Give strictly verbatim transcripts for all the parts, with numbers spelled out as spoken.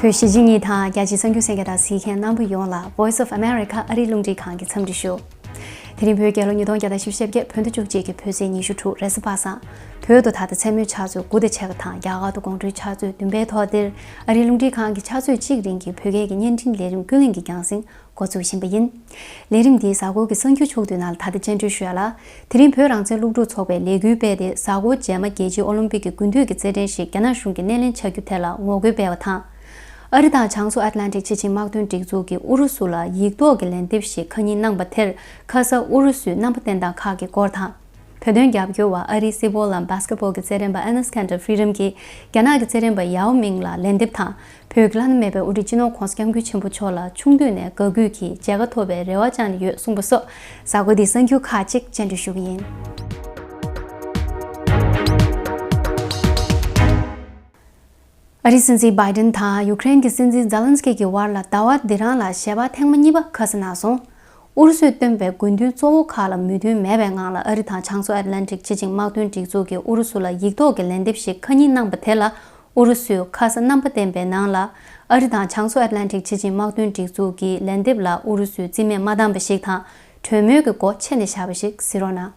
བོད་གཞིས་བྱེས་གཉིས་དང་རྒྱ་ཆེའི་གསར་འགྱུར་གསན་མཁན་དང་གཟིགས་མཁན་རྣམ་པ་ཡོངས་ལ་Voice of America ཨ་རིའི་རླུང་འཕྲིན་ཁང་གི་འཚམས་འདྲི་ཞུ། དེ་རིང་བོད་རྒྱལ་ལོ་ཉིས་སྟོང་བརྒྱ་དང་བཞི་བཅུ་ཞེ་བརྒྱད། བོད་ཟླ་བཅུ་གཅིག་གི་བོད་ཚེས་ཉི་ཤུ་དྲུག་རེས་གཟའ་པ་སངས། བོད་དུ་ད་ལྟ་མཚན་མོའི་ཆུ་ཚོད་དགུ་དང་ཕྱེད་ཀ་དང་རྒྱ་གར་དུ་དགོང་དྲོའི་ཆུ་ཚོད་བདུན་པའི་ཐོག་འདིར་ཨ་རིའི་རླུང་འཕྲིན་ཁང་གི་ཆུ་ཚོད་གཅིག་རིང་གི་བོད་སྐད་ཀྱི་བརྙན་འཕྲིན་ལས་རིམ་ཀུན་གླེང་གི་རྒྱང་སྲིང་འགོ་འཛུགས་བཞིན་པ་ཡིན། ལས་རིམ་འདིའི་གཟའ་འཁོར་གྱི་གསར་འགྱུར་ཕྱོགས་བསྡུས་ནང་ལ་ད་ལྟ་སྤྱན་འདྲེན་ཞུ་ཡ་ལ། དེ་རིང་བོད་རང་བཙན་སློབ་ཕྲུག་ཚོགས་པས་ལས་འགུལ་སྤེལ་ཏེ། གཟའ་འཁོར་རྗེས་མ་རྒྱལ་སྤྱིའི་ཨོ་ལིམ་པིག་གི་དགུན་དུས་ཀྱི་རྩེད་འགྲན་ཞིག་རྒྱ་ནག་གཞུང་གིས་སྣེ་ལེན་བྱ་རྒྱུ་དེ་ལ་ངོ་རྒོལ་སྤེལ་བ་དང་། ཨ་རི་དང་བྱང་མཚོ་ཨེཊ་ལན་ཊིག་སྤྱི་ཆིངས་དམག་དོན་སྒྲིག་འཛུགས་ཀྱིས་ཨུ་རུ་སུ་ལ་ཡིག་ཐོག་གི་ལན་འདེབས་ཤིག་ཁ་ཉིན་གནང་པ་དེར། ཁ་ས་ཨུ་རུ་སུའི་རྣམ་པ་བསྟན་སྟངས་ཁག་གི་སྐོར་དང་། བོད་དོན་རྒྱབ་སྐྱོར་བ་ཨ་རིའི་སི་པོ་ལམ་བྷ་སི་ཀེ་པོལ་གྱི་རྩེད་རན་པ་ཨེ་ནེས་ཁན་ཏར་ཧྥི་རམ་གྱིས་རྒྱ་ནག་གི་རྩེད་རན་པ་ཡའོ་མིང་ལ་ལན་འདེབས་དང་། བོད་ཀྱི་བླ་ན་མེད་པའི་དབུ་ཁྲིད་སྤྱི་ནོར་༧གོང་ས་༧སྐྱབས་མགོན་ཆེན་པོ་མཆོག་ལ་ཆུང་དུས་ནས་དགའ་གུས་ཀྱིས་མཇལ་ཁ་ཐོབ་པའི་རེ་བ་བཅངས་ནས་ཡོད་གསུངས་པ་སོགས་གཟའ་འཁོར་འདིའི་གསར་འགྱུར་ཁག་ཅིག་སྤྱན་འདྲེན་ཞུ་གི་ཡིན། ཨ་རིའི་སྲིད་འཛིན་བྷའི་ཌེན་དང་ཡུཀ་རེན་གྱི་སྲིད་འཛིན་ཛེ་ལན་སི་ཀི་གི་བར་ལ་ཟླ་བ་འདི་རང་ལ་ཞལ་པར་ཐེངས་མ་གཉིས་པ་ཁ་གསལ་གནང་སོང་། ཨུ་རུ་སུས་བཏོན་པའི་དགོས་འདུན་གཙོ་བོ་ཁག་ལ་མོས་མཐུན་མེད་པའི་ངང་ལ། ཨ་རི་དང་བྱང་མཚོ་ཨེཊ་ལན་ཊིག་སྤྱི་ཆིངས་དམག་དོན་སྒྲིག་འཛུགས་ཀྱིས་ཨུ་རུ་སུ་ལ་ཡིག་ཐོག་གི་ལན་འདེབས་ཤིག་ཁ་ཉིན་གནང་པ་དེ་ལ། ཨུ་རུ་སུས་ཁ་ས་རྣམ་པ་བསྟན་པའི་ནང་ལ། ཨ་རི་དང་བྱང་མཚོ་ཨེཊ་ལན་ཊིག་སྤྱི་ཆིངས་དམག་དོན་སྒྲིག་འཛུགས་ཀྱི་ལན་འདེབས་ལ་ཨུ་རུ་སུས་རྩིས་མེད་མ་བཏང་པ་ཞིག་དང་། གྲོས་མོལ་གྱི་སྒོ་ཕྱེ་ནས་བཞག་པ་ཞིག་གཟིགས་རོགས་གནང་།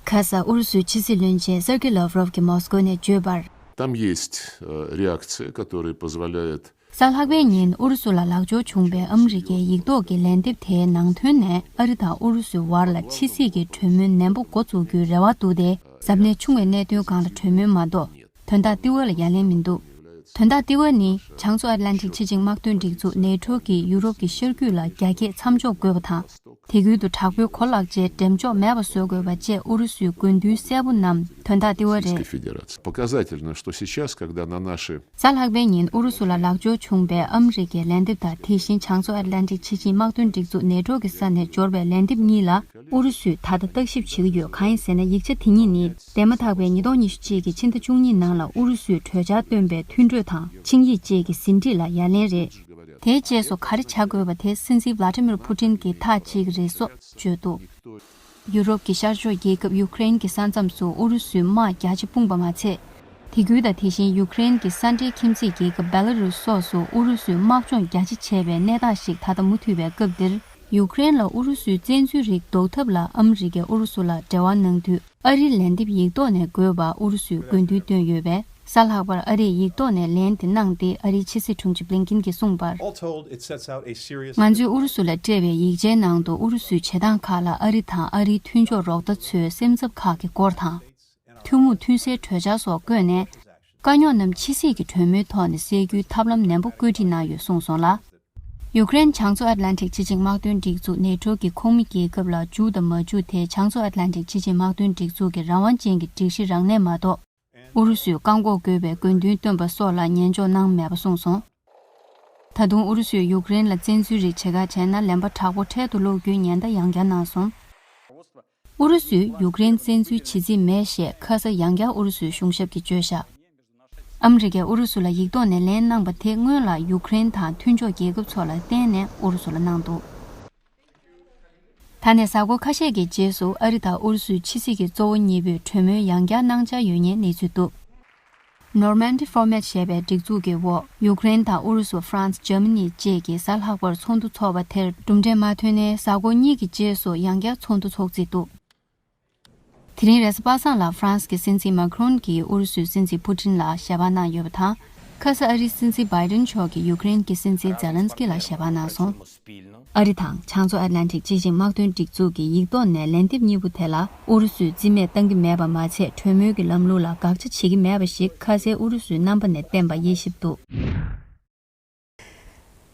ཁ་ས་ཨུ་རུ་སུའི་ཕྱི་སྲིད་བློན་ཆེན་སེར་ཀི་ལོབ་རོབ་ཀྱིས་མོ་སི་ཀོ་ནས་བརྗོད་པར། Там есть, э, реакция, которая позволяет. གཟའ་ལྷག་པའི་ཉིན་ཨུ་རུ་སུ་ལ་ལག་འབྱོར་བྱུང་བའི་ཨ་མི་རི་ཀའི་ཡིག་ཐོག་གི་ལན་འདེབས་དེའི་ནང་དོན་ནས། ཨ་རི་དང་ཨུ་རུ་སུའི་བར་ལ་ཕྱི་སྲིད་ཀྱི་གྲོས་མོལ་ནན་པོ་འགོ་འཛུགས་རྒྱུའི་རེ་བ་འདུག་སྟེ། གཟབ་ནན་ཆུང་བའི་གནད་དོན་སྒང་ལ་གྲོས་མོལ་མ་གཏོགས། དོན་དག་ལྟེ་བ་ལ་ཡ་ལན་མི་འདུག་དོན་དག་ལྟེ་བ་ནི། བྱང་མཚོ་ཨེཊ་ལན་ཊིག་སྤྱི་ཆིངས་དམག་དོན་སྒྲིག་འཛུགས་ནེ་ཊོ་གིས་ཡུ་རོབ་ཀྱི་ཤར་རྒྱུད་ལ་རྒྱ་སྐྱེད་མཚམས་འཇོག་དགོས་པ་དང་། དེ་ཁུལ་དུ་དྲག་པོའི་གོ་ལག་བཅས་འགྲེམས་འཇོག་མེད་པ་བཟོ་དགོས་པ་བཅས་ཨུ་རུ་སུའི་དགོས་འདུན་གསལ་པོ་རྣམས་དོན་དག་ལྟེ་བ་རེད། Российской Федерации. Показательно, что сейчас, когда на наши. གཟའ་ལྷག་པའི་ཉིན་ཨུ་རུ་སུ་ལ་ལག་འབྱོར་བྱུང་བའི་ཨ་མི་རི་ཀའི་ལན་འདེབས་དང་། དེ་བཞིན་བྱང་མཚོ་ཨེཊ་ལན་ཊིག་སྤྱི་ཆིངས་དམག་དོན་སྒྲིག་འཛུགས་ནེ་ཊོ་གི་ས་ནས་འབྱོར་བའི་ལན་འདེབས་གཉིས་ལ་ཨུ་རུ་སུས་ད་ལྟ་བརྟག་ཞིབ་བྱེད་ཀྱི་ཡོད། གང་ཡིན་ཟེར་ན། ཡིག་ཆ་དེ་གཉིས་ནི་འདས་མ་ཐག་པའི་ཉིས་སྟོང་ཉི་ཤུ་གཅིག་གི་ཕྱི་ཟླ་བཅུ་གཉིས་ནང་ལ་ཨུ་རུ་སུས་གྲོས་འཆར་བཏོན་པའི་མཐུན་གྲོས་དང་ཆིངས་ཡིག་བཅས་ཀྱི་ཟིན་བྲིས་ལ་ཡ་ལན་རེད། དེའི་རྗེས་སུ་ག་རེ་བྱ་དགོས་པ་དེ་སྲིད་འཛིན་ཝ་ལ་ཏི་མིར་ཕུ་ཏིན་གྱིས་མཐའ་གཅིག་རེད་སོགས་བརྗོད་འདུག་ཡུ་རོབ་ཀྱི་ཤར་ཕྱོགས་རྒྱལ་ཁབ་ཡུཀ་རེན་གྱི་ས་མཚམས་སུ་ཨུ་རུ་སུའི་དམག་བརྒྱ་ཆ་སྤུངས་པ་མ་ཚད། དེ་ཁུལ་དང་དེ་བཞིན་ཡུཀ་རེན་གྱི་ས་འབྲེལ་ཁྱིམ་མཚེས་རྒྱལ་ཁབ་བེ་ལ་རུས་སོགས་སུ་ཨུ་རུ་སུའི་དམག་སྦྱོང་རྒྱ་ཆེ་བྱས་པའི་གནས་སྟངས་ཤིག་ད་ལྟ་མུ་མཐུད་པའི་སྐབས་འདིར། ཡུཀ་རེན་ལ་ཨུ་རུ་སུའི་བཙན་འཛུལ་རིགས་ཟློག་ཐབས་ལ་ཨ་མི་རི་ཀས་ཨུ་རུ་སུ་ལ་འབྲེལ་བ་གནང་དུས། ཨ་རིའི་ལན་འདེབས་ཡིག་ཐོག་ནས་དགོས་པ་ཨུ་རུ་སུས་དགོས་འདུན་བཏོན་ཡོད་པས། གཟའ་ལྷག་པར་ཨ་རིས་ཡིག་ཐོག་ནས་ལན་དེ་གནང་སྟེ། ཨ་རིའི་ཕྱི་སྲིད་དྲུང་ཆེ་བྷི་ལིན་ཀིན་གྱིས་གསུངས་པར། All told, it sets out a serious. ང་ཚོས་ཨུ་རུ་སུ་ལ་སྤྲད་པའི་ཡིག་ཆའི་ནང་དུ་ཨུ་རུ་སུའི་བྱེད་སྟངས་ཁག་ལ་ཨ་རི་དང་ཨ་རིའི་མཐུན་ཕྱོགས་རོགས་ཟླ་ཚོའི་སེམས་འཚབ་ཁག་གི་སྐོར་དང་། ཐུན་མོང་མཐུན་གསལ་གྲོས་འཆར་སོགས་བཀོད་ནས། དཀའ་རྙོག་རྣམས་ཕྱི་སྲིད་ཀྱི་གྲོས་མོལ་ཐོག་ནས་སེལ་རྒྱུའི་ཐབས་ལམ་ནན་པོ་བཀོད་སྒྲིག་གནང་ཡོད་གསུངས་སོང་ལ། ཡུཀ་རེན་བྱང་མཚོ་ཨེཊ་ལན་ཊིག་སྤྱི་ཆིངས་དམག་དོན་སྒྲིག་འཛུགས་ནེ་ཊོ་གི་ཁོངས་མི་རྒྱལ་ཁབ་ལ་འཇུག་དང་མ་འཇུག་དེ་བྱང་མཚོ་ཨེཊ་ལན་ཊིག་སྤྱི་ཆིངས་དམག་དོན་སྒྲིག་འཛུགས་ཀྱི་རང་དབང་ཅན་གྱི་སྒྲིག་གཞི་རང་ནས་མ་གཏོགས། ཨུ་རུ་སུས་བཀག་འགོག་དགོས་པའི་དགོས་འདུན་བཏོན་པ་སོགས་ལ་ཉན་འཇོག་གནང་མེད་པ་གསུངས་སོང་། ད་དུང་ཨུ་རུ་སུས་ཡུཀ་རེན་ལ་བཙན་འཛུལ་རིགས་བྱེད་ཁ་བྱས་ན། ལན་པ་དྲག་པོ་འཕྲལ་དུ་སློག་རྒྱུའི་ཉེན་བརྡ་ཡང་བསྐྱར་གནང་སོང་། ཨུ་རུ་སུས་ཡུཀ་རེན་བཙན་འཛུལ་བྱེད་རྩིས་མེད་ཞེས་ཁ་ས་ཡང་བསྐྱར་ཨུ་རུ་སུའི་གཞུང་ཞབས་ཀྱིས་བརྗོད་བཞག་ཨ་མི་རི་ཀས་ཨུ་རུ་སུ་ལ་ཡིག་ཐོག་ནས་ལན་གནང་པ་དེ་སྔོན་ལ་ཡུཀ་རེན་དང་མཐུན་ཕྱོགས་རྒྱལ་ཁབ་ཚོ་ལ་བརྟེན་ནས་ཨུ་རུ་སུ་ལ་གནང་འདུག་ད་ནས་གཟའ་འཁོར་ཁ་ཤས་ཀྱི་རྗེས་སུ་ཨ་རི་དང་ཨུ་རུ་སུའི་ཕྱི་སྲིད་ཀྱི་གཙོ་བོ་གཉིས་པོས་གྲོས་མོལ་ཡང་བསྐྱར་གནང་འཆར་ཡོད་ཉེན་གནས་ཚུལ་འདུག Normandy Format ཞེས་པའི་སྒྲིག་འཛུགས་ཀྱི་འོག་ཡུཀ་རེན་དང་ཨུ་རུ་སུ། ཧྥ་རན་སི། འཇར་མ་ནི་བཅས་ཀྱིས་གཟའ་ལྷག་པར་ཚོགས་འདུ་འཚོགས་པ་དེར་གྲུབ་འབྲས་མ་ཐོན་ནས་གཟའ་འཁོར་གཉིས་ཀྱི་རྗེས་སུ་ཡང་བསྐྱར་ཚོགས་འདུ་འཚོགས་རྩིས་འདུག་དེ་རིང་རེས་གཟའ་པ་སངས་ལ་ཧྥ་རན་སི་གི་སྲིད་འཛིན་མཱ་ཁི་རོན་གྱིས་ཨུ་རུ་སུའི་སྲིད་འཛིན་ཕུ་ཏིན་ལ་ཞལ་པར་གནང་ཡོད་པ་དང་། ཁ་ས་ཨ་རིའི་སྲིད་འཛིན་བྷའི་ཏིན་མཆོག་གིས་ཡུཀ་རེན་གྱི་སྲིད་འཛིན་ཛེ་ལན་སི་ཀི་ལ་ཞལ་པར་གནང་སོང་། ཨ་རི་དང་བྱང་མཚོ་ཨེཊ་ལན་ཊིག་སྤྱི་ཆིངས་དམག་དོན་སྒྲིག་འཛུགས་ཀྱི་ཡིག་ཐོག་ནས་ལན་འདེབས་གཉིས་པོ་དེ་ལ་ཨུ་རུ་སུས་རྩིས་མེད་བཏང་གི་མེད་པ་མ་ཚད། གྲོས་མོལ་གྱི་ལམ་ལུགས་ལ་དགག་བྱ་བྱེད་ཀྱི་མེད་པ་ཞིག་ཁ་སའི་ཨུ་རུ་སུའི་རྣམ་པ་ནས་བསྟན་པ་དབྱེ་ཞིབ་འདུག་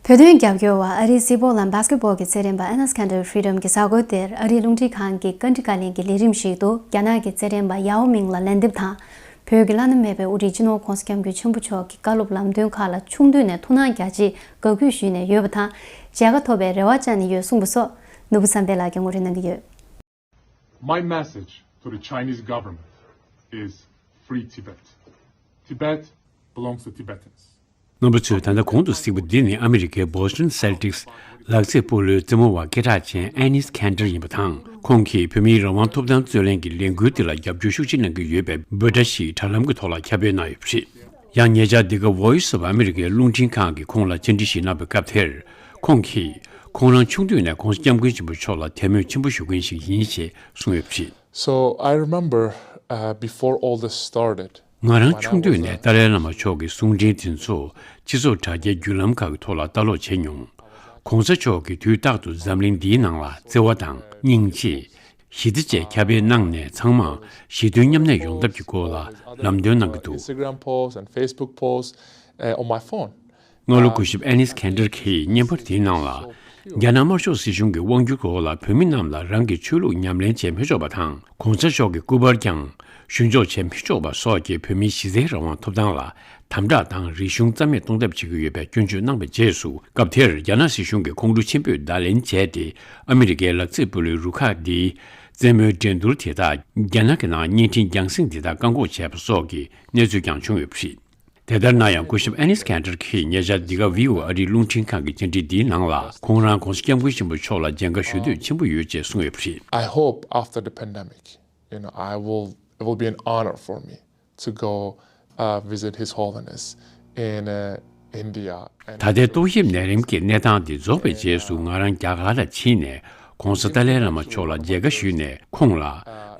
བོད་དོན་རྒྱབ་སྐྱོར་བ་ཨ་རིའི་སི་པོ་ལམ་བྷ་སི་ཀེ་པོལ་གྱི་རྩེད་རན་པ་ཨེ་ནེས་ཁན་ཏར་ཧྥི་རམ་གྱི་གཟའ་འཁོར་དེར་ཨ་རིའི་རླུང་འཕྲིན་ཁང་གི་བཀའ་འདྲི་བཀའ་ལན་གྱི་ལས་རིམ་ཞིག་ཏུ། རྒྱ་ནག་གི་རྩེད་རན་པ་ཡའོ་མིང་ལ་ལན་འདེབས་དང་། བོད་ཀྱི་བླ་ན་མེད་པའི་དབུ་ཁྲིད་སྤྱི་ནོར་༧གོང་ས་༧སྐྱབས་མགོན་ཆེན་པོ་མཆོག་གི་བཀའ་སློབ་ལམ་སྟོན་ཁག་ལ་ཆུང་དུས་ནས་ཐུགས་སྣང་རྒྱ་ཆེ་དགའ་གུས་ཞུས་ནས་ཡོད་པ་དང་། མཇལ་ཁ་ཐོབ་པའི་རེ་བ་བཅངས་ནས་ཡོད་གསུངས་པ་སོགས་ནོར་བུ་བསམ་འཕེལ་ལགས་ཀྱིས་ངོ་སྤྲོད་གནང་གི་ཡོད། My message to the Chinese government is free Tibet. Tibet belongs to Tibetans. རྣམ་པ་ཚོས་ད་ལྟ་གོང་དུ་གཟིགས་པ་འདི་ནི་ཨ་མི་རི་ཀའི་Boston Celtics་ལག་རྩེད་སྤོ་ལོའི་རྩེད་མོ་བ་སྐད་གྲགས་ཅན་ཨེ་ནིས་ཁན་ཏར་ཡིན་པ་དང་། ཁོང་གིས་བོད་མིའི་རང་དབང་ཐོབ་ཐང་རྩོད་ལེན་གྱི་ལས་འགུལ་དེ་ལ་རྒྱབ་སྐྱོར་ཤུགས་ཆེ་གནང་གི་ཡོད་པའི་འབོད་སྒྲ་ཞིག་དྲ་ལམ་གྱི་ཐོག་ལ་ཁྱབ་སྤེལ་གནང་ཡོད་པ་རེད། ཡང་ཉེ་ཆར་འདི་ག་Voice of America རླུང་འཕྲིན་ཁང་གིས་ཁོང་ལ་བཅར་འདྲི་ཞུས་གནང་བའི་སྐབས་དེར། ཁོང་གིས་ཁོང་རང་ཆུང་དུས་ནས་༧གོང་ས་༧སྐྱབས་མགོན་ཆེན་པོ་མཆོག་ལ་དད་མོས་ཆེན་པོ་ཞུ་མཁན་ཞིག་ཡིན་ཞེས་གསུངས་ཡོད་པ་རེད། So I remember, uh, before all this started, ང་རང་ཆུང་དུས་ནས་ཏཱ་ལའི་བླ་མ་མཆོག་གི་གསུང་འཕྲིན་དེ་ཚོ་སྤྱི་ཚོགས་དྲ་རྒྱའི་བརྒྱུད་ལམ་ཁག་གི་ཐོག་ལ་ལྟ་ཀློག་བྱས་མྱོང་།༧གོང་ས་མཆོག་གིས་དུས་རྟག་ཏུ་འཛམ་གླིང་འདིའི་ནང་ལ་བརྩེ་བ་དང་སྙིང་རྗེ། ཞི་བདེ་བཅས་ཁྱབ་སྤེལ་གནང་ནས་ཚང་མར་ཞི་མཐུན་མཉམ་གནས་ཡོང་ཐབས་ཀྱི་སྐོར་ལ་ལམ་སྟོན་གནང་གི་འདུག Instagram posts and Facebook posts, uh, on my phone. སྔ་ལོ་སྐུ་ཞབས་ཨེ་ནིས་ཁན་ཏར་གྱིས་བརྙན་པར་དེའི་ནང་ལ། རྒྱ་ནག་དམར་ཤོག་སྲིད་གཞུང་གི་དབང་སྒྱུར་འོག་ལ་བོད་མི་རྣམས་ལ་རང་གི་ཆོས་ལུགས་ཉམས་ལེན་བྱེད་མི་ཆོག་པ་དང་། ༧གོང་ས་མཆོག་གི་སྐུ་པར་ཀྱང་ཞུ་འཇོག་བྱེད་མི་ཆོག་པ་སོགས་ཀྱིས་བོད་མིའི་གཞི་རྩའི་རང་དབང་ཐོབ་ཐང་ལ་དམ་དྲག་དང་རིག་གཞུང་རྩ་མེད་གཏོང་ཐབས་བྱེད་ཀྱི་ཡོད་པའི་སྐྱོན་བརྗོད་གནང་བའི་རྗེས་སུ། སྐབས་དེར་རྒྱ་ནག་སྲིད་གཞུང་གི་ཁོང་ཁྲོ་ཆེན་པོས་བརྡ་ལན་བྱས་ཏེ། ཨ་མི་རི་ཀའི་ལག་རྩེད་སྤོ་ལོའི་རུ་ཁག་འདིའི་རྩེད་མོའི་འགྲན་བསྡུར་དེ་དག་རྒྱ་ནག་གི་ནང་བརྙན་འཕྲིན་རྒྱང་སྲིང་དེ་དག་བཀག་འགོག་བྱས་པ་སོགས་ཀྱི་གནས་ཚུལ་ཀྱང་བྱུང་ཡོད་པ་རེད། དེ་ལྟར་ན་ཡང་སྐུ་ཞབས་ཨེ་ནིས་ཁན་ཏར་གྱིས་ཉེ་ཆར་འདི་ག་བྷི་ཨོ་ཨེ་ཨ་རིའི་རླུང་འཕྲིན་ཁང་གི་བཅར་འདྲི་འདིའི་ནང་ལ། ཁོང་རང་༧གོང་ས་༧སྐྱབས་མགོན་ཆེན་པོ་མཆོག་ལ་མཇལ་ཁ་ཞུ་འདོད་ཆེན་པོ་ཡོད་ཅེས་གསུངས་ཡོད་པ་རེད། I hope after the pandemic, you know, I will, it will be an honor for me to go, uh, visit His Holiness in, uh, India. And ད་ལྟའི་ཏོག་དབྱིབས་ནད་རིམས་ཀྱི་གནས་སྟངས་འདི་རྫོགས་པའི་རྗེས་སུ་ང་རང་རྒྱ་གར་ལ་ཕྱིན་ནས་༧གོང་ས་ཏཱ་ལའི་བླ་མ་མཆོག་ལ་མཇལ་ཁ་ཞུས་ནས་ཁོང་ལ་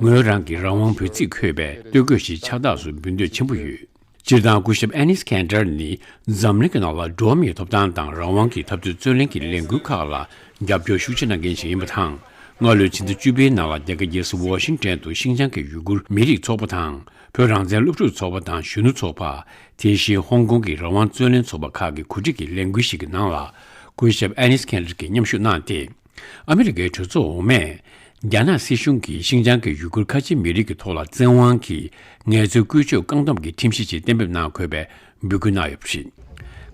ངོས་རང་གི་རང་དབང་འབོད་ཚིག་འཁོད་པའི་སྟོད་གོས་ཤིག་ཕྱག་རྟགས་སུ་འབུལ་འདོད་ཆེན་པོ་ཡོད། སྤྱིར་བཏང་སྐུ་ཞབས་ཨེ་ནིས་ཁན་ཏར་ནི་འཛམ་གླིང་གི་ནང་ལ་འགྲོ་བ་མིའི་ཐོབ་ཐང་དང་རང་དབང་གི་འཐབ་རྩོད་རྩོད་ལེན་གྱི་ལས་འགུལ་ཁག་ལ་རྒྱབ་སྐྱོར་ཤུགས་ཆེ་གནང་མཁན་ཞིག་ཡིན་པ་དང་། སྔ་ལོའི་ཕྱི་ཟླ་བཅུ་པའི་ནང་ལ་རྒྱ་གར་རྒྱལ་ས་ཝ་ཤིང་ཏན་དུ་ཤིན་ཅང་གི་ཡུ་གུར་མི་རིགས་ཚོགས་པ་དང་། བོད་རང་བཙན་སློབ་ཕྲུག་ཚོགས་པ་དང་གཞོན་ནུ་ཚོགས་པ། དེ་བཞིན་ཧོང་ཀོང་གི་རང་དབང་རྩོད་ལེན་ཚོགས་པ་ཁག་གི་གོ་སྒྲིག་གི་ལས་འགུལ་ཞིག་གི་ནང་ལ། སྐུ་ཞབས་ཨེ་ནིས་ཁན་ཏར་གྱིས་མཉམ་ཞུགས་གནང་སྟེ། ཨ་མི་རི་ཀའི་གྲོས་ཚོགས་འོག་མས། རྒྱ་ནག་སྲིད་གཞུང་གིས་ཤིན་ཅང་གི་ཡུ་གུར་ཁ་ཆེ་མི་རིགས་ཀྱི་ཐོག་ལ་བཙན་དབང་གིས་ངལ་རྩོལ་བཀོལ་སྤྱོད་བཀག་སྡོམ་གྱི་ཁྲིམས་གཞི་ཞིག་གཏན་འབེབས་གནང་དགོས་པའི་འབོད་སྐུལ་གནང་ཡོད་པ་རེད།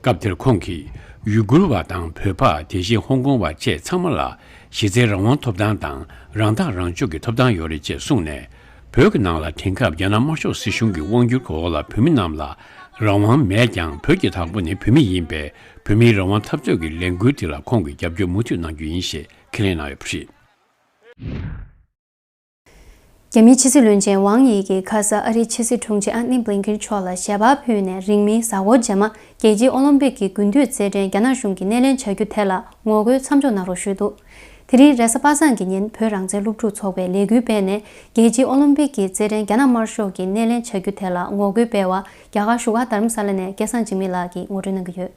སྐབས་དེར་ཁོང་གིས་ཡུ་གུར་བ་དང་བོད་པ། དེ་བཞིན་ཧོང་ཀོང་བ་བཅས་ཚང་མ་ལ་གཞི་རྩའི་རང་དབང་ཐོབ་ཐང་དང་རང་ཐག་རང་གཅོད་ཀྱི་ཐོབ་ཐང་ཡོད་རེད་ཅེས་གསུངས་ནས། བོད་ཀྱི་ནང་ལ་དེང་སྐབས་རྒྱ་ནག་དམར་ཤོག་སྲིད་གཞུང་གི་དབང་སྒྱུར་འོག་ལ་བོད་མི་རྣམས་ལ་རང་དབང་མེད་ཀྱང་། བོད་ཀྱི་དང་པོ་ནི་བོད་མི་ཡིན་པས། བོད་མིའི་རང་དབང་འཐབ་རྩོད་ཀྱི་ལས་འགུལ་དེ་ལ་ཁོང་གིས་རྒྱབ་སྐྱོར་མུ་མཐུད་གནང་རྒྱུ་ཡིན་ཞེས་ཁས་ལེན་གནང་ཡོད་པ་རེད། རྒྱ་མིའི་ཕྱི་སྲིད་བློན་ཆེན་ཝང་ཡི་གིས་ཁ་ས་ཨ་རིའི་ཕྱི་སྲིད་དྲུང་ཆེ་ཨན་ནི་བྷི་ལིན་ཀེན་མཆོག་ལ་ཞལ་པར་ཕུལ་ནས། རིང་མིན་གཟའ་འཁོར་རྗེས་མ་རྒྱལ་སྤྱིའི་ཨོ་ལིམ་པིག་གི་དགུན་དུས་རྩེད་འགྲན་རྒྱ་ནག་གཞུང་གིས་སྣེ་ལེན་བྱ་རྒྱུ་དེ་ལ་ངོ་རྒོལ་མཚམས་འཇོག་གནང་རོགས་ཞུས་འདུག་དེ་རིང་རེས་གཟའ་པ་སངས་ཀྱི་ཉིན་བོད་རང་བཙན་སློབ་ཕྲུག་ཚོགས་པས་ལས་འགུལ་སྤེལ་ནས། རྒྱལ་སྤྱིའི་ཨོ་ལིམ་པིག་གི་རྩེད་འགྲན་རྒྱ་ནག་དམར་ཤོག་གིས་སྣེ་ལེན་བྱ་རྒྱུ་དེ་ལ་ངོ་རྒོལ་སྤེལ་བར། རྒྱ་གར་བཞུགས་སྒར་རྡ་རམ་ས་ལ་ནས་སྐལ་བཟང་འཇིགས་མེད་ལགས་ཀྱིས་ངོ་སྤྲོད་གནང་གི་ཡོད།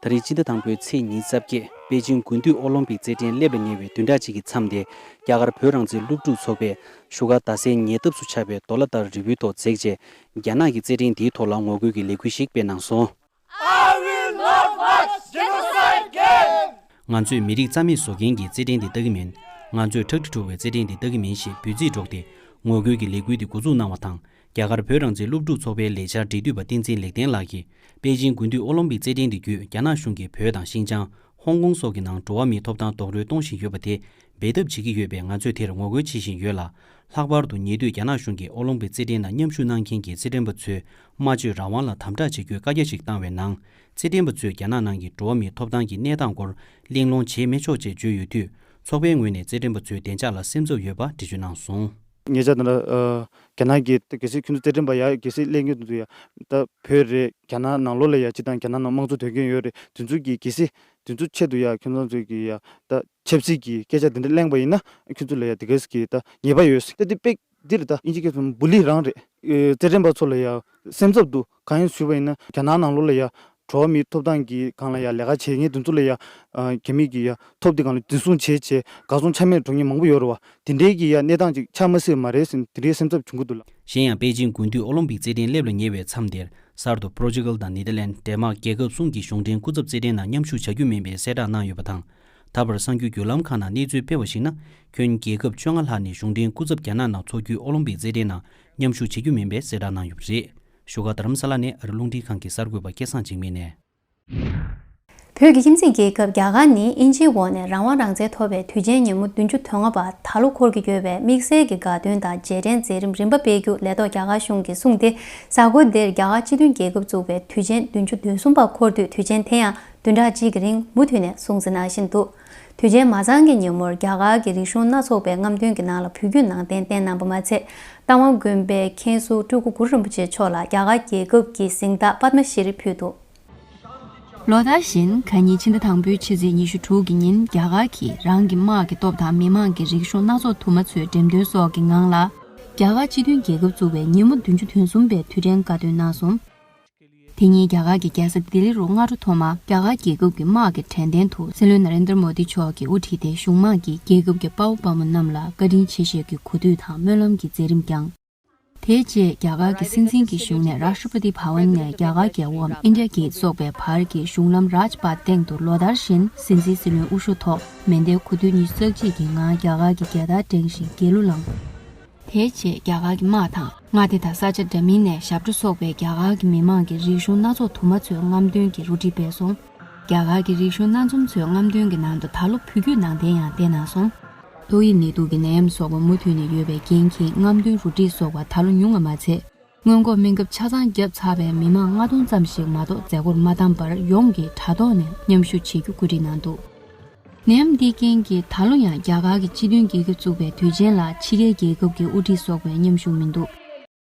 ད་རེས་སྤྱི་ཟླ་དང་པོའི་ཚེས་ཉི་ཤུ་རྩ་བརྒྱད། པེ་ཅིང་དགུན་དུས་ཨོ་ལིམ་པིག་རྩེད་འགྲན་སླེབས་ལ་ཉེ་བའི་བདུན་ཕྲག་གཅིག་གི་མཚམས་དེར། རྒྱ་གར་བོད་རང་བཙན་སློབ་ཕྲུག་ཚོགས་པས་བཞུགས་སྒར་རྡ་སའི་ཉེ་འདབས་སུ་ཆགས་པའི་རྡོ་ལ་དར་རི་བོའི་ཐོག་འཛེགས་རྗེས། རྒྱ་ནག་གི་རྩེད་འགྲན་འདིའི་ཐོག་ལ་ངོ་རྒོལ་གྱི་ལས་འགུལ་ཞིག་སྤེལ་གནང་སོང་། I will not watch genocide game. ང་ཚོས་མི་རིགས་རྩ་མེད་བཟོ་མཁན་གྱི་རྩེད་འགྲན་འདི་ལྟ་གི་མིན། ང་ཚོས་ཁྲག་དྲི་བྲོ་བའི་རྩེད་འགྲན་འདི་ལྟ་གི་མིན་ཞེས་འབོད་ཚིག་སྒྲོག་སྟེ། ངོ་རྒོལ་གྱི་ལས་འགུལ་འདི་འགོ་འཛུགས་གནང་བ་དང་། རྒྱ་གར་བོད་རང་བཙན་སློབ་ཕྲུག་ཚོགས་པའི་ལས་འཆར་འབྲེལ་མཐུད་པ་བསྟན་འཛིན་ལེགས་ལྡན་ལགས་ཀྱིས། པེ་ཅིང་དགུན་དུས་ཨོ་ལིམ་པིག་རྩེད་འགྲན་འདི་བརྒྱུད། རྒྱ་ནག་གཞུང་གིས་བོད་དང་ཤིན་ཅང་། ཧོང་ཀོང་སོགས་ཀྱི་ནང་འགྲོ་བ་མིའི་ཐོབ་ཐང་རྡོག་རོལ་གཏོང་བཞིན་ཡོད་པ་དེ་འབད་འཐབ་བྱེད་ཀྱི་ཡོད་པས། ང་ཚོས་དེར་ངོ་རྒོལ་བྱེད་བཞིན་ཡོད་ལ། ལྷག་པར་དུ་ཉེ་དུས་རྒྱ་ནག་གཞུང་གིས་ཨོ་ལིམ་པིག་རྩེད་འགྲན་ནང་མཉམ་ཞུགས་གནང་མཁན་གྱི་རྩེད་འགྲན་པ་ཚོའི་སྨྲ་བརྗོད་རང་དབང་ལ་དམ་དྲག་བྱེད་རྒྱུའི་བཀའ་རྒྱ་ཞིག་བཏང་བའི་ནང་། རྩེད་འགྲན་པ་ཚོས་རྒྱ་ནག་ནང་གི་འགྲོ་བ་མིའི་ཐོབ་ཐང་གི་གནས་སྟངས་སྐོར་གླེང་སློང་བྱེད་མི་ཆོག་ཅེས་བརྗོད་ཡོད་དུས། ཚོགས་པའི་ངོས་ནས་རྩེད་འགྲན་པ་ཚོའི་བདེ་འཇགས་ལ་སེམས་འཚབ་ཡོད་པ་འགྲེལ་བརྗོད་གནང་སོང་། ཉེ་ཆར་ད་ལྟ་ཨ་རྒྱ་ནག་གི་ད་གལ་སྲིད་ཁྱོད་ཚོ་རྩེད་འགྲན་པ་ཡ་གལ་སྲིད་གླེང་གི་འདུག་ཡ། ད་བོད་རེད། རྒྱ་ནག་ནང་ལོགས་ལ་ཡ་སྤྱི་དང་རྒྱ་ནག་ནང་དམངས་གཙོ་འདོད་མཁན་ཡོད་རེད། དེ་ཚོ་གི་གལ་སྲིད་དེ་ཚོ་ཆེད་དུ་ཡ་ཁྱོད་ཚོ་ཚོས་ཀྱི་ཡ་ད་ཆབ་སྲིད་ཀྱི་སྐད་ཆ་དེ་འདྲ་གླེང་པ་ཡིན་ན། ཁྱོད་ཚོ་ལ་ཡ་དེ་གས་ཀྱི་ད་ཉེས་པ་ཡོད་ཟེར། ད་དེ་དཔེ་འདི་རེད། ད་དབྱིན་ཇི་སྐད་ཐོག་ནས་བུ་ལི་རང་རེད། ཨེ་རྩེད་འགྲན་པ་ཚོ་ལ་ཡ་སེམས་འཚབ་འདུག་གང་ཡིན་ཞུས་པ་ཡིན་ན། རྒྱ་ནག་ནང་ལོགས་ལ་ཡ་འགྲོ་བ་མིའི་ཐོབ་ཐང་གི་སྒང་ལ་ཡ་ལས་ཀ་བྱེད་མཁན་དེ་ཚོ་ལ་ཡ་ཨ་རྒྱ་མི་གི་ཡ་ཐོབ་དེ་སྒང་ལ་འཛིན་བཟུང་བྱས་བྱས་གར་སོང་ཆ་མེད་འགྲོ་མཁན་མང་པོ་ཡོད་རེད་བ། དེ་འདྲའི་གི་ཡ་གནས་སྟངས་ཅིག་ཆགས་མ་སྲིད་མ་རེད་ཟེར་དེ་འདྲའི་སེམས་འཚབ་བྱུང་གི་འདུག་ལགས། གཞན་ཡང་པེ་ཅིང་དགུན་དུས་ཨོ་ལིམ་པིག་རྩེད་འགྲན་སླེབས་ལ་ཉེ་བའི་མཚམས་དེར། གསར་དུ་པོར་ཅུ་གལ་དང་ནེ་དར་ལན། ཌེན་མཱག་རྒྱལ་ཁབ་གསུམ་གྱི་གཞུང་འབྲེལ་སྐུ་ཚབ་རྩེད་འགྲན་ནང་མཉམ་ཞུགས་བྱ་རྒྱུ་མིན་པའི་གསལ་བསྒྲགས་གནང་ཡོད་པ་དང་། ད་བར་གསར་འགྱུར་བརྒྱུད་ལམ་ཁག་ནང་གནས་ཚུལ་སྤེལ་བ་ཞིག་ན། ཁྱོན་རྒྱལ་ཁབ་བཅོ་ལྔ་ལྷག་ནས་གཞུང་འབྲེལ་སྐུ་ཚབ་རྒྱ་ནག་ནང་འཚོགས་རྒྱུའི་ཨོ་ལིམ་པིག་རྩེད་འགྲན་ནང་མཉམ་ཞུགས་བྱེད་རྒྱུ་མིན་པའི་གསལ་བསྒྲགས་གནང་ཡོད་པ་རེད། བཞུགས་སྒར་རྡ་རམ་ས་ལ་ནས་ཨ་རི་རླུང་འཕྲིན་ཁང་གི་གསར་འགོད་པ་སྐལ་བཟང་འཇིགས་མེད་ནས། བོད་ཀྱི་ཁྱིམ་མཚེས་རྒྱལ་ཁབ་རྒྱ་གར་ནི་དབྱིན་ཇིའི་འོག་ནས་རང་དབང་རང་བཙན་ཐོབ་པའི་དུས་ཆེན་ཉིན་མོ་བདུན་ཅུ་དོན་ལྔ་པ་ད་ལོ་འཁོར་གྱི་ཡོད་པས། དམིགས་བསལ་གྱི་དགའ་སྟོན་དང་རྗེས་དྲན་མཛད་རིམ་རིམ་པ་སྤེལ་རྒྱུ་ལས་ཐོག་རྒྱ་གར་གཞུང་གིས་གསུངས་ཏེ། གཟའ་འཁོར་འདིར་རྒྱ་གར་སྤྱི་མཐུན་རྒྱལ་ཁབ་བཙུགས་པའི་དུས་ཆེན་བདུན་ཅུ་དོན་གསུམ་པ་འཁོར་དུས། དུས་ཆེན་དེ་ཡང་བདུན་ཕྲག་གཅིག་གི་རིང་མུ་མཐུད་ནས་སྲུང་བརྩི་གནང་བཞིན་འདུག་དུས་ཆེན་མ་ཚང་གི་ཉིན་མོར་རྒྱ་གར་གྱི་རིག་གཞུང་སྣ་ཚོགས་པའི་རྔམ་སྟོན་གྱི་ནང་ལ་བོད་བརྒྱུད་ནང་བསྟན་བསྟན་གནང་པ་མ་ཚད། རྟ་དབང་དགོན་པའི་མཁན་ཟུར་སྤྲུལ་སྐུ་གུ་རུ་རིན་པོ་ཆེ་མཆོག་ལ་རྒྱ་གར་རྒྱལ་ཁབ་ཀྱི་གཟེངས་རྟགས་པདྨ་ཤྲི་ཕུལ་འདུག། ལོ་ལྟར་བཞིན་ཁ་ཉིན་ཕྱི་ཟླ་དང་པོའི་ཕྱི་ཚེས་ཉི་ཤུ་དྲུག་གི་ཉིན་རྒྱ་གར་གྱིས་རང་གི་དམག་གི་སྟོབས་དང་མི་མང་གི་རིག་གཞུང་སྣ་ཚོགས་དུ་མ་ཚོའི་འགྲེམས་སྟོན་སོགས་ཀྱི་ངང་ལ། རྒྱ་གར་སྤྱི་མཐུན་རྒྱལ་ཁབ་བཙུགས་པའི་ཉིན་མོ་བདུན་ཅུ་དོན་གསུམ་པའི་དུས་དྲན་བཀའ་བསྡུར་གནང་སོང་། དེ་ཉིན་རྒྱ་གར་གྱི་རྒྱལ་ས་ལྡི་ལི་རུ་སྔ་དྲོ་ཐོག་མར་རྒྱ་གར་རྒྱལ་ཁབ་ཀྱི་དམག་གི་དྲན་རྟེན་དུ་སྲིད་བློན་ནཱ་རེན་དྲ་མོ་དི་མཆོག་གིས་དབུ་ཁྲིད་དེ་གཞུང་དམངས་ཀྱིས་རྒྱལ་ཁབ་ཀྱི་དཔའ་བོ་དཔའ་མོ་རྣམས་ལ་བཀའ་དྲིན་ཆེ་ཞེས་ཀྱི་གུས་འདུད་དང་སྨོན་ལམ་གྱི་མཛད་རིམ་བསྐྱངས། དེའི་རྗེས་རྒྱ་གར་གྱི་སྲིད་འཛིན་གྱི་བཞུགས་གནས་རཱ་ཤྲ་པ་ཏི་བྷ་ཝན་ནས་རྒྱ་གར་རྒྱལ་པོའམ་ཨིན་ཌི་ཡ་གེ་ཊི་སོགས་པའི་བར་གྱི་གཞུང་ལམ་རཱཇ་པཱཐ་སྟེང་དུ་ལོ་ལྟར་བཞིན་སྲིད་འཛིན་སྲིད་བློན་དབུ་བཞུགས་ཐོག་མེ་མདའི་གོ་ཐོས་ཉི་ཤུ་རྩ་གཅིག་གི་ངང་རྒྱ་གར་གྱི་རྒྱལ་དར་བསྒྲེངས་ཤིང་རྒྱལ་གླུ་བླངས། དེའི་རྗེས་རྒྱ་གར་གྱི་དམག་དང་མངའ་སྡེ་དང་ས་ཆ་འདྲ་མིན་ནས་ཞབས་བྲོ་སོགས་པས་རྒྱ་གར་གྱི་མི་མང་གི་རིག་གཞུང་སྣ་ཚོགས་དུ་མ་ཚོའི་རྔམ་སྟོན་གྱི་རུ་སྒྲིག་སྤེལ་སོང་། རྒྱ་གར་གྱི་རིག་གཞུང་སྣ་འཛོམས་ཚོའི་རྔམ་སྟོན་གྱི་ནང་དུ་ད་ལོ་བོད་བརྒྱུད་ནང་བསྟན་ཡང་བསྟན་གནང་སོང་། ཏོག་དབྱིབས་ནད་དུག་གི་ནད་ཡམས་སོགས་པ་མུ་མཐུད་ནས་ཡོད་པའི་རྐྱེན་གྱིས་རྔམ་སྟོན་རུ་སྒྲིག་སོགས་པ་ད་ལོ་ཉུང་བ་མ་ཚད། སྔོན་འགོག་སྨན་ཁབ་ཆ་ཚང་བརྒྱབ་ཚར་བའི་མི་མང་ལྔ་སྟོང་ཙམ་ཞིག་མ་གཏོགས་མཛད་སྒོར་མ་བདམས་པར་ཡོངས་ཀྱིས་དྲ་ཐོག་ནས་མཉམ་ཞུགས་བྱེད་རྒྱུ་བཀོད་སྒྲིག་གནང་འདུག། ནད་ཡམས་འདིའི་རྐྱེན་གྱིས་ད་ལོ་ཡང་རྒྱ་གར་གྱི་སྤྱི་མཐུན་རྒྱལ་ཁབ་བཙུགས་པའི་དུས་ཆེན་ལ་ཕྱི་རྒྱལ་རྒྱལ་ཁབ་ཀྱི་དབུ་ཁྲིད་སོགས་པའི་མཉམ་ཞུགས་མི་འདུག།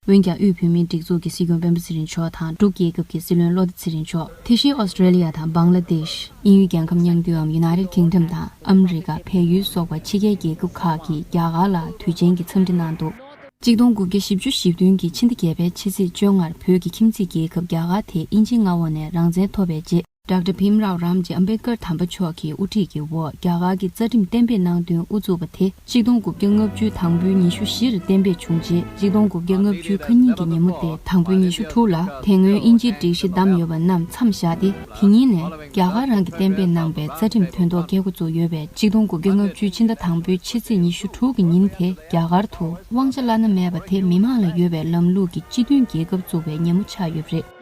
འོན་ཀྱང་དབུས་བོད་མིའི་སྒྲིག་འཛུགས་ཀྱི་སྲིད་སྐྱོང་སྤེན་པ་ཚེ་རིང་མཆོག་དང་འབྲུག་རྒྱལ་ཁབ་ཀྱི་སྲིད་བློན་བློ་བདེ་ཚེ་རིང་མཆོག། དེ་བཞིན་ཨོ་སི་ཀྲེ་ལི་ཡ་དང་བང་ལ་དེཤ། དབྱིན་ཡུལ་རྒྱལ་ཁབ་མཉམ་འབྲེལ་འམ་United Kingdom དང་ཨ་མི་རི་ཀ། བལ་ཡུལ་སོགས་པ་ཕྱི་རྒྱལ་རྒྱལ་ཁབ་ཁག་གིས་རྒྱ་གར་ལ་དུས་ཆེན་གྱི་འཚམས་འདྲི་གནང་འདུག། གཅིག་སྟོང་དགུ་བརྒྱ་བཞི་བཅུ་ཞེ་བདུན་གྱི་ཕྱི་ཟླ་བརྒྱད་པའི་ཕྱི་ཚེས་བཅོ་ལྔར་བོད་ཀྱི་ཁྱིམ་མཚེས་རྒྱལ་ཁབ་རྒྱ་གར་དེ་དབྱིན་ཇིའི་མངའ་འོག་ནས་རང་བཙན་ཐོབ་པའི་རྗེས། ཌོག་ཊར་བྷིམ་རའོ་རམ་ཇི་ཨམ་བེད་ཀར་དམ་པ་མཆོག་གི་དབུ་ཁྲིད་ཀྱི་འོག་རྒྱ་གར་གྱི་རྩ་ཁྲིམས་གཏན་འབེབས་གནང་དོན་དབུ་བཙུགས་པ་དེ་གཅིག་སྟོང་དགུ་བརྒྱ་ལྔ་བཅུ་དང་པོའི་ཉི་ཤུ་བཞི་ལ་གཏན་འབེབས་བྱུང་རྗེས། གཅིག་སྟོང་དགུ་བརྒྱ་ལྔ་བཅུ་ཁ་ཉིན་གྱི་ཉིན་མོ་སྟེ་དང་པོའི་ཉི་ཤུ་དྲུག་ལ་དེ་སྔོན་དབྱིན་ཇིའི་སྒྲིག་གཞི་བདམས་ཡོད་པ་རྣམས་མཚམས་བཞག་སྟེ། དེ་ཉིན་ནས་རྒྱ་གར་རང་གིས་གཏན་འབེབས་གནང་བའི་རྩ་ཁྲིམས་དོན་ཐོག་བཀལ་འགོ་བཙུགས་ཡོད་པས། གཅིག་སྟོང་དགུ་བརྒྱ་ལྔ་བཅུའི་ཕྱི་ཟླ་དང་པོའི་ཕྱི་ཚེས་ཉི་ཤུ་དྲུག་གི་ཉིན་དེ་རྒྱ་གར་དུ་དབང་ཆ་བླ་ན་མེད་པ་དེ་མི་མང་ལ་ཡོད་པའི་ལམ་ལུགས་ཀྱི་སྤྱི་མཐུན་རྒྱལ་ཁབ་བཙུགས་པའི་ཉིན་མོ་ཆགས་ཡོད་པ་རེད།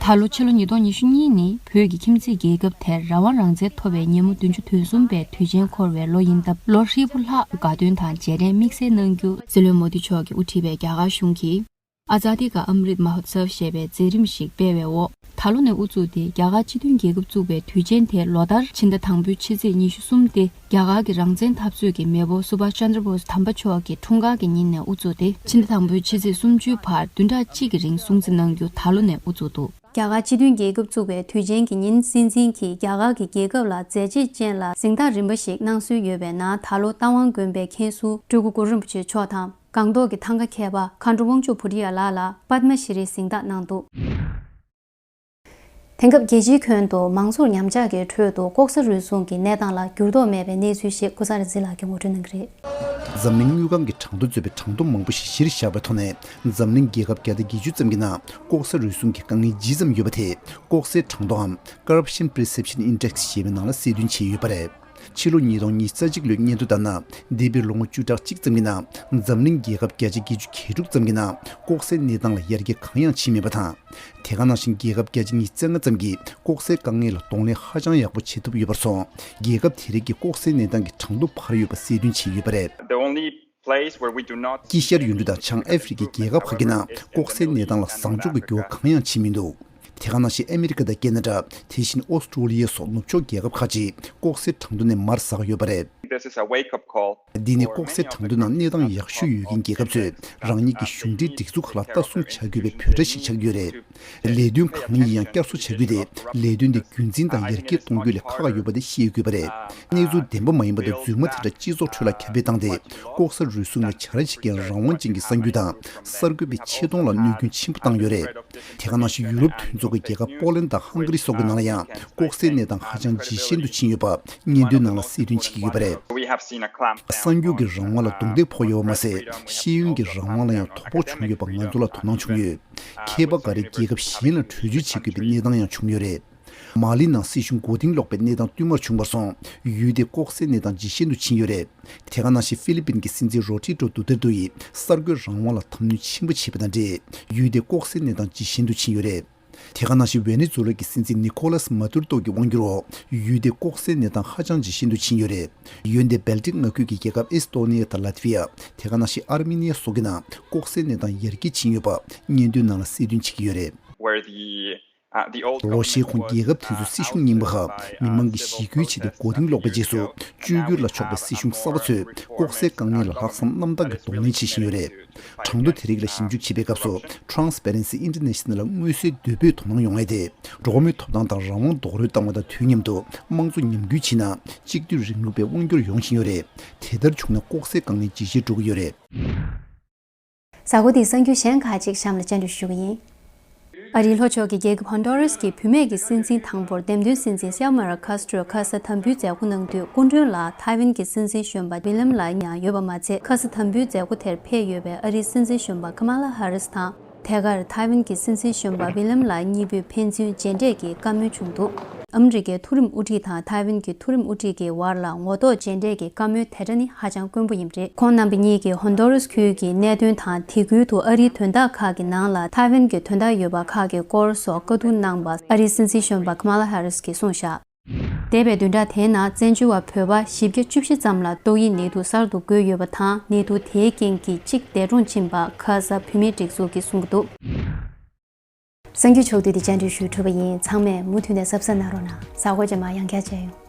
ད་ལོ་ཕྱི་ལོ་ཉིས་སྟོང་ཉི་ཤུ་གཉིས་ནི་བོད་ཀྱི་ཁྱིམ་མཚེས་རྒྱལ་ཁབ་དེར་རང་དབང་རང་བཙན་ཐོབ་པའི་ཉིན་མོ་བདུན་ཅུ་དོན་གསུམ་པའི་དུས་ཆེན་འཁོར་བའི་ལོ་ཡིན་སྟབས། ལོ་ཧྲིལ་པོ་ལྷག་དགའ་སྟོན་དང་རྗེས་དྲན་དམིགས་བསལ་གནང་རྒྱུ། སྲིད་བློན་མོ་དི་མཆོག་གིས་དབུ་ཁྲིད་པའི་རྒྱ་གར་གཞུང་གིས་Azadi Ka Amrit Mahotsav ཞེས་པའི་མཛད་རིམ་ཞིག་སྤེལ་བའི་འོག་ད་ལོ་ནས་དབུ་བཙུགས་ཏེ། རྒྱ་གར་སྤྱི་མཐུན་རྒྱལ་ཁབ་བཙུགས་པའི་དུས་ཆེན་དེ་ལོ་ལྟར་ཕྱི་ཟླ་དང་པོའི་ཕྱི་ཚེས་ཉི་ཤུ་གསུམ་སྟེ། རྒྱ་གར་གྱི་རང་བཙན་འཐབ་རྩོད་ཀྱི་མེས་པོ་སུ་བྷཱཤ་ཅན་དྲ་བྷོ་སི་དམ་པ་མཆོག་གི་འཁྲུངས་སྐར་གྱི་ཉིན་ནས་དབུ་བཙུགས་ཏེ། ཕྱི་ཟླ་དང་པོའི་ཕྱི་ཚེས་སུམ་ཅུའི་བར་བདུན་ཕྲག་གཅིག་གི་རིང་སྲུང་བརྩི་གནང་རྒྱུ་ད་ལོ་ནས་དབུ་བཙུགས་འདུག། རྒྱ་གར་སྤྱི་མཐུན་རྒྱལ་ཁབ་བཙུགས་པའི་དུས་ཆེན་གྱི་ཉིན། སྲིད་འཛིན་གྱིས་རྒྱ་གར་གྱི་རྒྱལ་ཁབ་ལ་མཛད་རྗེས་ཅན་ལ་གཟེངས་རྟགས་རིམ་པ་ཞིག་གནང་སྲོལ་ཡོད་པའི་ནང་། ད་ལོ་རྟ་དབང་དགོན་པའི་མཁན་ཟུར་སྤྲུལ་སྐུ་གུ་རུ་རིན་པོ་ཆེ་མཆོག་དང་། སྒང་ཏོག་གི་ཐང་ག་མཁས་པ་མཁའ་འགྲོ་དབང་ཕྱུག་བྷུ་ཏི་ཡ་ལགས་ལ་པདྨ་ཤྲི་གཟེངས་རྟགས་གནང་འདུག། དེང་སྐབས་རྒྱལ་སྤྱིའི་ཁྱོན་དུ་མང་གཙོར་ཉམས་ཆག་གི་ཁྲོད་དུ་ལྐོག་ཟ་རུལ་སུངས་ཀྱི་གནས་སྟངས་ལ་འགྱུར་ལྡོག་མེད་པའི་གནས་ཚུལ་ཞིག་ཀུན་བཟང་རིག་འཛིན་ལགས་ཀྱིས་ངོ་སྤྲོད་གནང་གི་རེད། འཛམ་གླིང་དངུལ་ཁང་གི་གྲངས་ཐོ་གཙོས་པའི་གྲངས་ཐོ་མང་པོ་ཞིག་གཞིར་བཞག་པའི་ཐོག་ནས། འཛམ་གླིང་རྒྱལ་ཁབ་བརྒྱ་དང་བརྒྱད་ཅུ་ཙམ་གྱི་ནང་ལྐོག་ཟ་རུལ་སུངས་ཀྱི་དཀའ་ངལ་ཇི་ཙམ་ཡོད་པ་དེ། ལྐོག་ཟའི་གྲངས་ཐོའམ་Corruption Perception Index ཞེས་པའི་ནང་ལ་གསལ་སྟོན་བྱས་ཡོད་པ་རེད། ཕྱི་ལོ་ཉིས་སྟོང་ཉི་ཤུ་རྩ་གཅིག་ལོའི་སྙན་ཐོ་ལྟར་ན། འདས་པའི་ལོ་ངོ་བཅུ་ཕྲག་གཅིག་ཙམ་གྱི་ནང་། འཛམ་གླིང་རྒྱལ་ཁབ་བརྒྱ་ཆ་བརྒྱད་ཅུ་གྱ་དྲུག་ཙམ་གྱི་ནང་ལྐོག་ཟའི་གནས་སྟངས་ལ་ཡར་རྒྱས་གང་ཡང་ཕྱིན་མེད་པ་དང་། དེ་ག་ནང་བཞིན་རྒྱལ་ཁབ་བརྒྱ་ཆ་ཉི་ཤུ་རྩ་ལྔ་ཙམ་གྱིས་ལྐོག་ཟའི་དཀའ་ངལ་ལ་གདོང་ལེན་ཧ་ཅང་ཡག་པོ་བྱེད་ཐུབ་ཡོད་པར་སོང་། རྒྱལ་ཁབ་དེ་རིགས་ཀྱི་ལྐོག་ཟའི་གནས་སྟངས་ཀྱི་གྲངས་ཐོ་འཕར་ཡོད་པ་གསལ་སྟོན་བྱས་ཡོད་པ་རེད། The only place where we do not དཀྱིལ་ཤར་ཡུལ་གྲུ་དང་བྱང་ཨ་ཧྥེ་རི་ཁའི་རྒྱལ་ཁབ་ཁག་གི་ནང་ལྐོག་ཟའི་གནས་སྟངས་ལ་བཟང་ཕྱོགས་ཀྱི་འགྱུར་བ་གང་ཡང་ཕྱིན་མི་འདུག། དེ་ག་ནང་བཞིན་ཨ་མི་རི་ཀ་དང་ཁེ་ན་ཌ། དེ་བཞིན་ཨོ་སི་ཀྲོ་ལི་ཡ་སོགས་ནུབ་ཕྱོགས་རྒྱལ་ཁབ་ཁག་ཅིག་ལྐོག་ཟའི་གྲངས་ཐོ་ནས་མར་ཟག་ཡོད་པ་རེད། This is a wake-up call འདི་ནི་ལྐོག་ཟའི་གྲངས་ཐོའི་ནང་གནས་སྟངས་ཡག་ཤོས་ཡོད་མཁན་རྒྱལ་ཁབ་ཚོས་རང་ཉིད་ཀྱི་གཞུང་འབྲེལ་སྒྲིག་འཛུགས་ཁག་ལ་ལྟ་སྲུང་བྱ་དགོས་པའི་འབོད་སྒྲ་ཞིག་ཆགས་ཀྱི་ཡོད་རེད། ལས་དོན་གང་ཡིན་ཡང་བསྐྱར་གསོ་བྱ་རྒྱུ་དེ་ལས་དོན་དེ་རྒྱུན་འཛིན་དང་ཡར་རྒྱས་གཏོང་རྒྱུ་ལས་ཁག་ཡོད་པ་དེ་ཤེས་དགོས་པ་རེད། གནས་ཚུལ་བདེན་པ་མ་ཡིན་པ་དང་རྫུན་མ་དེ་འདྲ་སྤྱི་ཚོགས་ཁྲོད་ལ་ཁྱབ་སྤེལ་བཏང་སྟེ། ལྐོག་ཟ་རུལ་སུངས་ལ་བྱ་ར་བྱེད་མཁན་རང་དབང་ཅན་གྱི་གསར་འགྱུར་དང་གསར་འགོད་པའི་ཆེ་མཐོང་ལ་གནོད་སྐྱོན་ཆེན་པོ་བཏང་ཡོད་རེད། དེ་ག་ནང་བཞིན་ཡུ་རོབ་མཐུན་ཚོགས་ཀྱི་རྒྱལ་ཁབ་པོ་ལན་དང་ཧང་ག་རི་སོགས་ཀྱི་ནང་ལ་ཡང་ལྐོག་ཟའི་གནས་སྟངས་ཧ་ཅང་ཇེ་ཞན་དུ་ཕྱིན་ཡོད་པ་སྙན་ཐོའི་ནང་ལ་གསལ་སྟོན་བྱེད་ཀྱི་ཡོད་པ་རེད། We have seen a clamp གསར་འགྱུར་གྱི་རང་དབང་ལ་རྡུང་རྡེག་ཕོག་ཡོད་པ་མ་ཟད། ཤེས་ཡོན་གྱི་རང་དབང་ལ་ཡང་དོ་ཕོག་བྱུང་ཡོད་པ་ང་ཚོ་ལ་དོ་སྣང་བྱུང་ཡོད། མཁས་པ་འགའ་རེ་རྒྱལ་ཁབ་གཞན་ལ་བྲོས་བྱོལ་བྱེད་དགོས་པའི་གནས་སྟངས་ཡང་བྱུང་ཡོད་རེད། མ་ལི་ནང་སྲིད་གཞུང་མགོ་རྟིང་སློག་པའི་གནས་སྟངས་བསྟུད་མར་བྱུང་བར་སོང་། ཡུལ་དེའི་ལྐོག་ཟའི་གནས་སྟངས་ཇེ་ཞན་དུ་ཕྱིན་ཡོད་རེད། དེ་ག་ནང་བཞིན་ཧྥི་ལི་པིན་གྱི་སྲིད་འཛིན་རོ་ཏྲི་ཀྲོ་དུ་ཏེར་ཏུ་ཡིས་གསར་འགོད་རང་དབང་ལ་དམ་ནུས་ཆེན་པོ་བྱས་པ་དང་འབྲེལ། ཡུལ་དེའི་ལྐོག་ཟའི་གནས་སྟངས་ཇེ་ཞན་དུ་ཕྱིན་ཡོད་རེད། དེ་ག་ནང་བཞིན་ཝེ་ནེ་ཛུ་ལ་གི་སྲིད་འཛིན་ནི་ཁོ་ལཱས་མ་དུར་ཏོ་གི་དབང་སྒྱུར་འོག་ཡུལ་དེའི་ལྐོག་ཟའི་གནས་སྟངས་ཧ་ཅང་ཇེ་ཞན་དུ་ཕྱིན་ཡོད་རེད། ཡུལ་དེའི་སྦལ་ཏིག་མངའ་ཁུལ་གྱི་རྒྱལ་ཁབ་ཨེ་སི་ཏོ་ནི་ཡ་དང་ལཱ་ཏི་ཝི་ཡ། དེ་ག་ནང་བཞིན་ཨར་མི་ནི་ཡ་སོགས་ཀྱི་ནང་ལྐོག་ཟའི་གནས་སྟངས་ཡར་རྒྱས་ཕྱིན་ཡོད་པ་སྙན་ཐོའི་ནང་ལ་གསལ་སྟོན་བྱེད་ཀྱི་ཡོད་རེད། Where the ལོ་ཤས་གོང་རྒྱལ་ཁབ་དེ་ཚོའི་སྲིད་གཞུང་རྙིང་པ་ཧབ་མི་མང་གི་ཞི་རྒོལ་བྱས་ཏེ་མགོ་རྟིང་སློག་པའི་རྗེས་སུ། བཅོས་བསྒྱུར་ལ་ཕྱོགས་པའི་སྲིད་གཞུང་གསར་པ་ཚོས་ལྐོག་ཟའི་དཀའ་ངལ་ལ་ལྷག་བསམ་རྣམ་དག་གིས་གདོང་ལེན་བྱེད་བཞིན་ཡོད་རེད། གྲངས་ཐོ་དེ་རིགས་ལ་ཞིབ་འཇུག་བྱེད་པའི་སྐབས་སུ། Transparency International་ལ་མངོན་གསལ་དོད་པོས་དོ་སྣང་ཡོང་ངེས་ཏེ། འགྲོ་བ་མིའི་ཐོབ་ཐང་དང་རང་དབང་རྡོག་རོལ་བཏང་བ་དང་དུས་མཉམ་དུ་དམངས་གཙོ་ཉམས་རྒུད་ཕྱིན་ན། གཅིག་སྡུད་རིང་ལུགས་པའི་དབང་སྒྱུར་ཡོང་བཞིན་ཡོད་རེད། དེ་ལྟར་བྱུང་ན་ལྐོག་ཟའི་དཀའ་ངལ་ཇེ་ཆེར་འགྲོ་གི་ཡོད་རེད། གཟའ་འཁོར་འདིའི་གསར་འགྱུར་གཞན་ཁག་ཅིག་གཤམ་ལ་སྤྱན་འབུལ་ཞུ་གི་ཡིན། ཨ་རིའི་ལྷོ་ཕྱོགས་ཀྱི་རྒྱལ་ཁབ་ཧོན་ཌོ་རས་ཀྱི་བུད་མེད་ཀྱི་སྲིད་འཛིན་དང་པོར་འདེམས་ཐོན་སྲིད་འཛིན་སེལ་མ་ར་ཁཱ་སི་ཏྲོས་ཁ་ས་དམ་འབུལ་མཛད་སྒོ་གནང་དུས། སྐུ་མགྲོན་ལ་ཐའེ་ཝན་གྱི་སྲིད་འཛིན་གཞོན་པ་ཝི་ལམ་ལ་ཡང་ཡོད་པ་མ་ཚད། ཁ་ས་དམ་འབུལ་མཛད་སྒོ་དེར་ཕེབས་ཡོད་པའི་ཨ་རིའི་སྲིད་འཛིན་གཞོན་པ་ཁ་མ་ལ་ཧ་རིས་དང་། ཐད་ཀར་ཐའེ་ཝན་གྱི་སྲིད་འཛིན་གཞོན་པ་ཝི་ལམ་ལ་གཉིས་པོས་ཕན་ཚུན་མཇལ་འཕྲད་ཀྱིས་བཀའ་མོལ་བྱུང་འདུག་ཨ་མི་རི་ཀའི་མཐོ་རིམ་དབུ་ཁྲིད་དང་ཐའེ་ཝན་གྱི་མཐོ་རིམ་དབུ་ཁྲིད་ཀྱི་བར་ལ་ངོ་ཐོག་མཇལ་འཕྲད་ཀྱི་བཀའ་མོལ་དེ་འདྲ་ནི་ཧ་ཅང་དཀོན་པོ་ཡིན་པ་རེད། ཁོང་རྣམ་པ་གཉིས་ཀྱིས་ཧོན་ཌོ་རས་ཁུལ་གྱི་གནད་དོན་དང་། དེ་ཁུལ་དུ་ཨ་རིའི་དོན་དག་ཁག་གི་ནང་ལ་ཐའེ་ཝན་གྱི་དོན་དག་ཡོད་པ་ཁག་གི་སྐོར་སོགས་བཀའ་བསྡུར་གནང་བ་ཨ་རིའི་སྲིད་འཛིན་གཞོན་པ་ཁ་མ་ལ་ཧ་རིས་ཀྱིས་གསུངས་བཞག་འདས་པའི་བདུན་ཕྲག་དེའི་ནང་བཙན་བྱོལ་བ་བོད་པ་བཞི་བརྒྱ་བཅུ་བཞི་ཙམ་ལ་ཏོག་དབྱིབས་ནད་དུག་གསར་དུ་འགོས་ཡོད་པ་དང་། ནད་དུག་དེའི་རྐྱེན་གྱིས་གཅིག་འདས་གྲོངས་ཕྱིན་པ་ཁ་ས་བུད་མེད་སྒྲིག་འཛུགས་ཀྱིས་གསུང་གི་འདུག་གསར་འགྱུར་ཕྱོགས་བསྡུས་འདི་བཅར་འདྲི་ཞུས་གྲུབ་པ་ཡིན། ཚང་མས་མུ་མཐུད་ནས་གཟབ་གཟབ་གནང་རོགས་གནང་། གཟའ་འཁོར་རྗེས་མ་ཡང་བསྐྱར་མཇལ་ཡོང་།